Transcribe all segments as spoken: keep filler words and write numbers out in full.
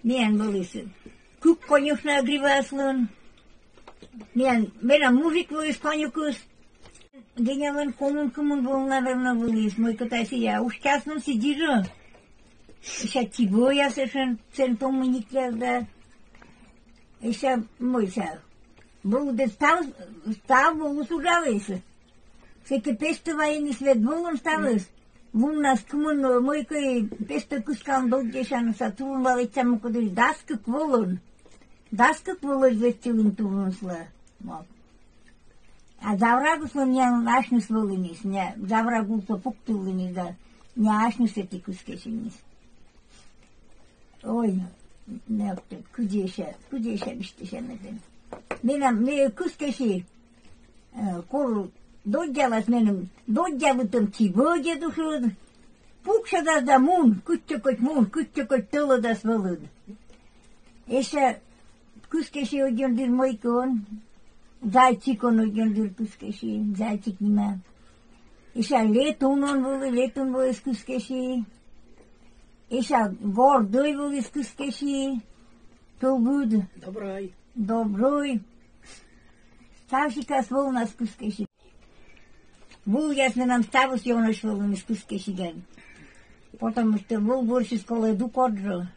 Миян вӧліс кык конюшня Гриваслӧн. Миян, менам мужик вӧліс конюхыс. Генялӧн комын-кымын вӧлі, наверно, вӧліс, мый кӧть сійӧ. Уж час нин сідзи жӧ. Сэсся тибӧяс эшӧ, сэн помнитьяс да. Сэсся мый сэсся. Вӧлі дыр став, став вӧлі уджаліс. Сэки пестӧ вайӧны свет вылын ставыс. Вунас кымын, мыйкӧ пестӧ кыскалӧн доддясянысӧ, турун валӧдчӧма кодӧс, дас кык волӧн. Дас кык волӧн вӧччылім турунсӧ. Вот. А заврагыслӧн нин асьныс вӧліны, нин завраг улсӧ пуктыліныс да, нин асьныс сэті кыскесиныс. Ой, нӧ, кыдзи сэсся, кыдзи сэсся висьтасьны тэнӧ. Менам, ме кыскеси, э, кор доддялас меным, доддялытӧм тибӧ дедушыд. Пуксьӧдас да мун, кытчӧ кӧть мун, кытчӧ кӧть тӧлӧдас вӧлід. Сэсся кыскеси ӧдйӧн дыр мыйкӧ он, зайчик он ӧдйӧн дыр кыскеси, зайчик нима. Сэсся летун он вӧлі, летун вӧліс кыскеси. Сэсся гордӧй вӧліс кыскеси, тӧвыд. Добрӧй. Добрӧй. Став сикас вӧлнас кыскеси. Вылъяс менам ставыс ёнӧсь вӧліны кыскесигӧн. Потому что вӧл бӧрсьыс колӧ дукот жӧ.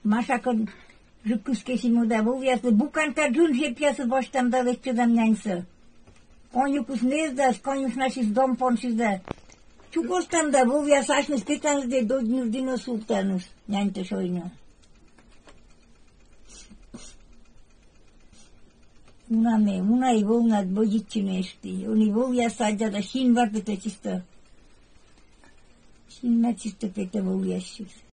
Машакӧд жӧ кыскесим да, вылъяслы буканька джын зепъясӧ босьтам да лэччӧдам няньсӧ. Конюхыс мездас, конюшняысь дом понсьыс да. Чукӧстам да, вылъяс асьныс петаныс да доддьныс дінӧ султаныс няньтӧ сёйны. Уна ме, уна и вӧлнад вӧдитчыны эшты. Ӧні вылъяс аддза да, синмад петӧ чистӧ. Синмад чистӧ петӧ вылъясысь.